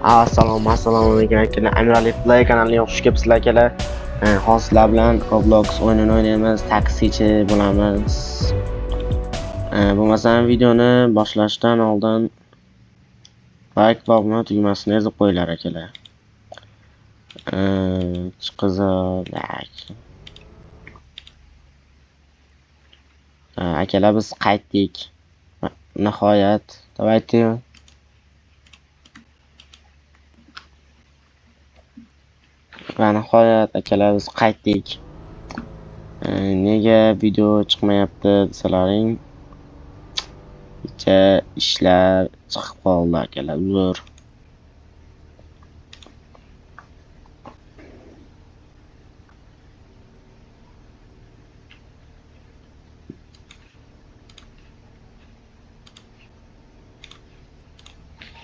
Assalomu alaykum akalar. Amirali Play kanaliga xush kelibsizlar akalar. Hozir sizlar bilan Roblox o'yinini o'ynaymiz, taksichi bo'lamiz. Bo'lmasam videoni boshlashdan oldin like va obuna tugmasini ezib qo'yinglar akalar. Chiqizil. Akalar biz qaytdik. Nihoyat. Давайте. Va nihoyat akalar biz qaytdik. Nega video chiqmayapti desalaring, kecha ishlar chiqib qoldi akalar, uzr.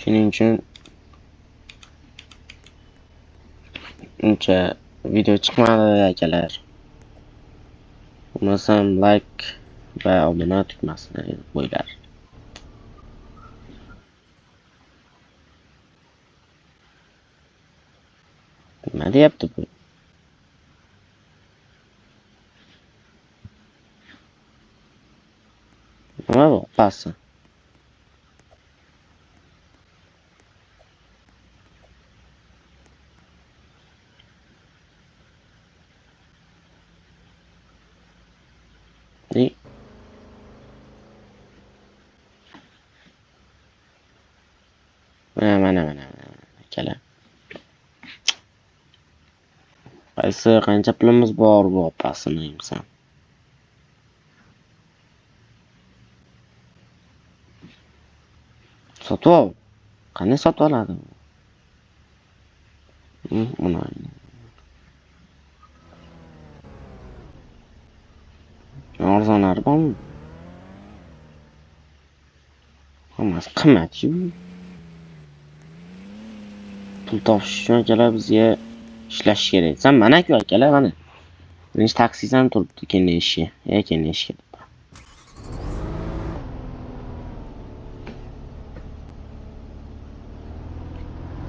Shuning uchun uncha video chiqmadi akalar. Bo'lmasam like va obuna tugmasini qo'yinglar. Nima deyapti bu? Nima bu? Pasi. Mana akalar. Qaysi qancha pulimiz bor bu opasini yemsam. Sotib ol. Qanday sotib oladi? Buni. Arzonlari bormi? Hammasi qimmat-ku. Pul topish uchun akalar bizga ishlash kerak. Sen mana-ku akalar, mana. Birinchi taksisan turibdi keyin ishga. Keyin ishga.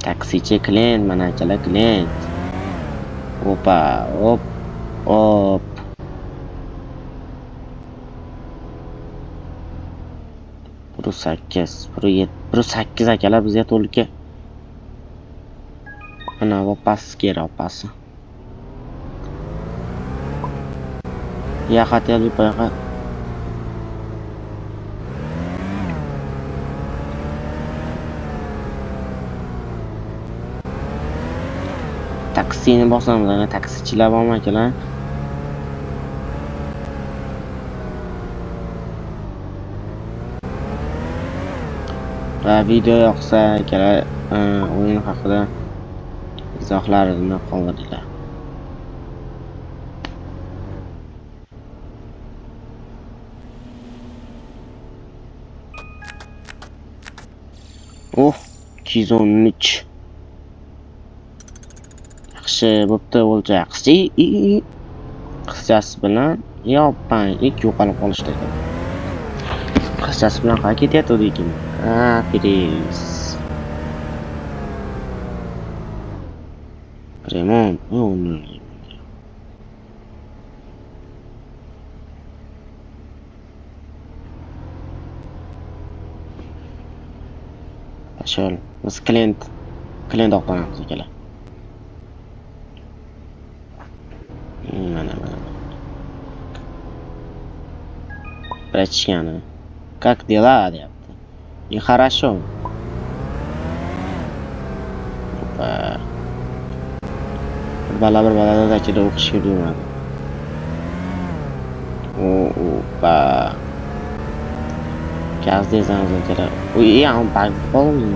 Taksichi klient, mana akalar klient. Opa, op, op. Bir sakkiz, bir yetti, bir sakkiz akalar bizga to'lika. Mana opasi kerak, opasi. Я хотел бы поехать. Taksini bosamiz, ana taksichilar bormi akalar? Va video yoqsa akalar, o'yin haqida izohlarini qoldiringlar. Oh, 213. Yaxshi bo'pti, o'lja. Qizcha qizchasi bilan yoppang, ilk yo'qolib qolishdi ekan. Qizchasi bilan qayerga ketyapti ekan? Ha, Filiz. Remont. Пошёл. Biz klient oqlanamiz akalar. Mana mana. Братишкani. Как дела deyapti. И хорошо. Opa. Bir bala akada o'qishga ulgurmadi. Opa. Gaz dezamiz akalar. Uy, ham bag qoldi.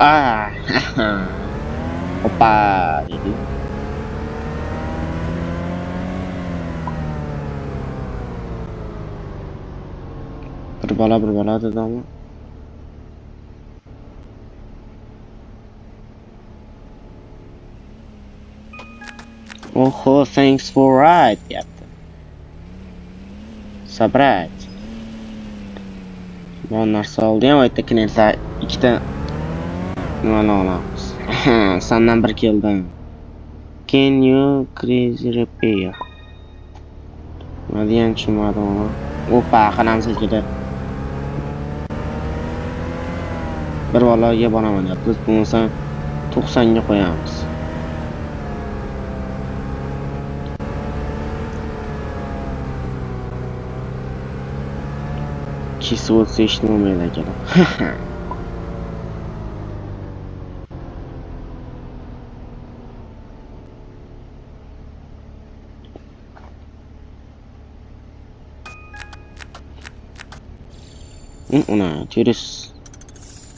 Ah. Opa dedi. Bir bala dedi ama. Oho, thanks for ride deyapti. Собрать. Bu narsa oldi ham, yerda kinelsa ikkita nimani olamiz. Sandan bir keldim. Can you crazy repair? Nima degan tushunmadim uni. Opa, qilamiz akalar. Bir bolaga boraman deyapti. Biz bo'lmasa 90 ga qo'yamiz. Kesib o'tsa hech nima bo'lmaydi akalar. Uni turis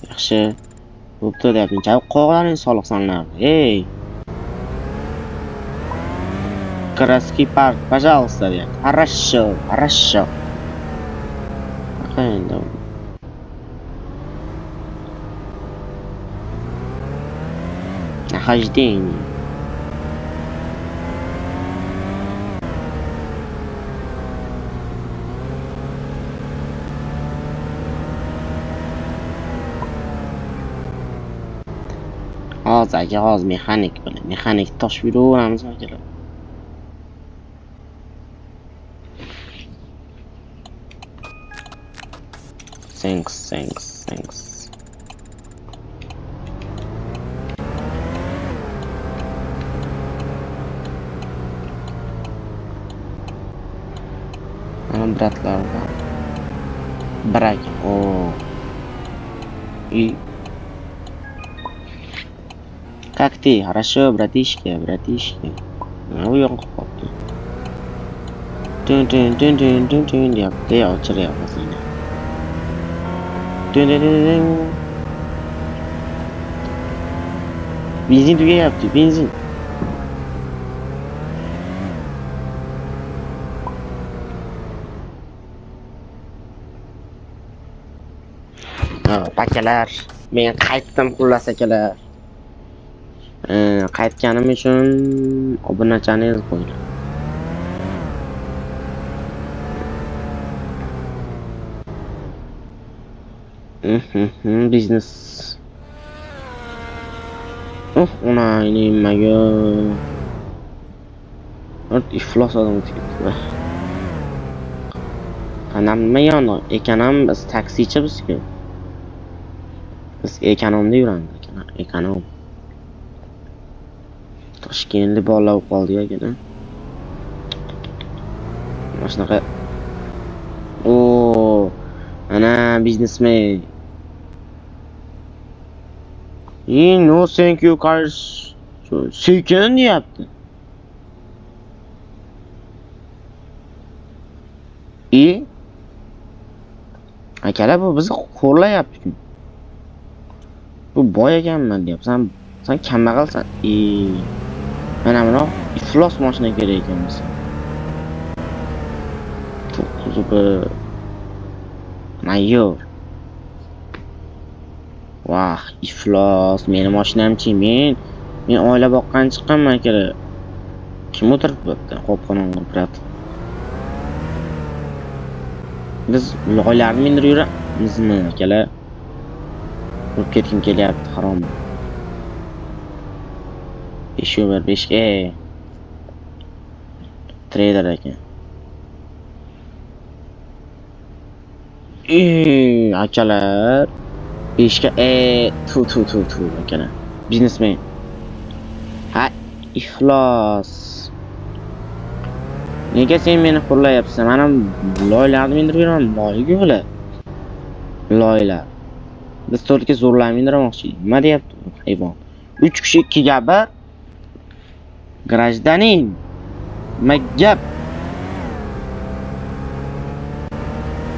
yaxshi bo'pti deyapti. Qog'laring soliq sanlar. Ey! Городский парк, пожалуйста, deyapti. Хорошо, хорошо. Endi нахождение. Hozir aka, hozir mexanik bilan, mexanik toshib yuraveramiz akalar. Thanks, thanks, thanks. Mana bratlar bor. Brak. O. И как ты? Хорошо, братишки, братишки. U yo'q qolibdi. Tun tun tun tun tun tun deyapti, ochiryapmiz endi. Tun tun tun tun. Benzin tugayapti, benzin. Akalar, men qaytdim xullas akalar. Qaytganim uchun obunachani yozib qo'yinglar. Biznes. Ona nimaga? Iflos odam o'tib ketdi. Qanam nima yoni? Ekanam biz taksichimiz-ku. Biz ekonomda yuramiz, ekonom. Toshkentlik bolalar bo'lib qoldik aka. Mana shunaqa. O, ana biznesmen. No thank you cars. Sekin deyapti. Akalar bu bizni xo'rlayapti-ku. Bu boy ekanman deyapsan. Sen kambag'alsan. Mana buni iflos mashina kerak ekan bizga. 9 mayor. Vah, iflos, meni mashinamchi, men oila boqqan chiqqanman akalar. Kim o'tiribdi bu yerda? Qop-qorong'i, brat. Biz loylarni mindirib yuramizmi akalar? Urib ketgim kelyapti, harom. 5 1 5 Trader ekan. Akalar 5 ga tu tu tu tu akalar. Biznesmen. Ha, iflos. Nega sen meni xo'rlayapsan? Mana loylarni mindirib yuraman, loyga bular. Loylar. Biz to'rtga zo'rlab mindirmoqchi. Nima deyapti bu hayvon? 3 kishi 2 ga 1. Grajdanin. Nima gap?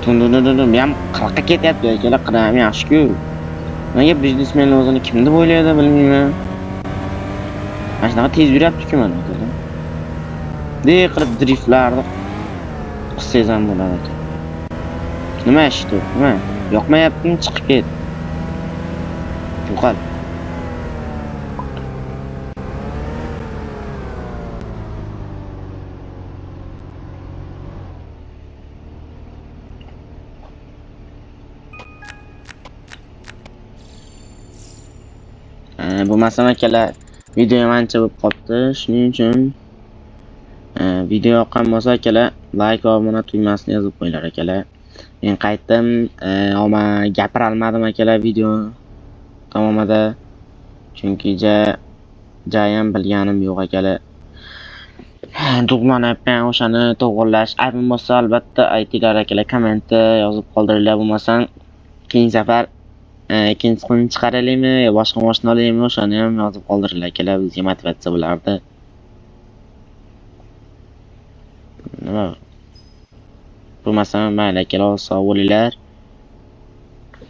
Tun tun tun tun. Ham 40 ga ketyapti akalar, 40 ham yaxshi-ku. Nega biznesmen o'zini kim deb o'ylaydi bilmayman. Mana shunaqa tez yuryapti-ku mana akalar. De qilib driftlarni qilsangiz ham bo'ladi aka. Nima ish bu? Nima? Yoqmayaptimi? Chiqib ket. Yo'qol. Bo'lmasam akalar, video ham ancha bo'lib qolibdi. Shuning uchun video yoqqan bo'lsa akalar, like va obuna tugmasini yozib qo'yinglar akalar. Men qaytdim, ammo gapira olmadim akalar video davomida. Chunki jayam bilganim yo'q akalar. Tug'lanyapman, o'shani to'g'irlash aybim bo'lsa albatta aytinglar akalar, kommentda yozib qoldiringlar. Bo'lmasam keyingi safar ikkinchi qismini chiqaraylikmi yo boshqa mashina olaylikmi, o'shani ham yozib qoldiringlar akalar, bizga motivatsiya bo'lardi. Nima? Bo'lmasam mayli akalar, sog' bo'linglar.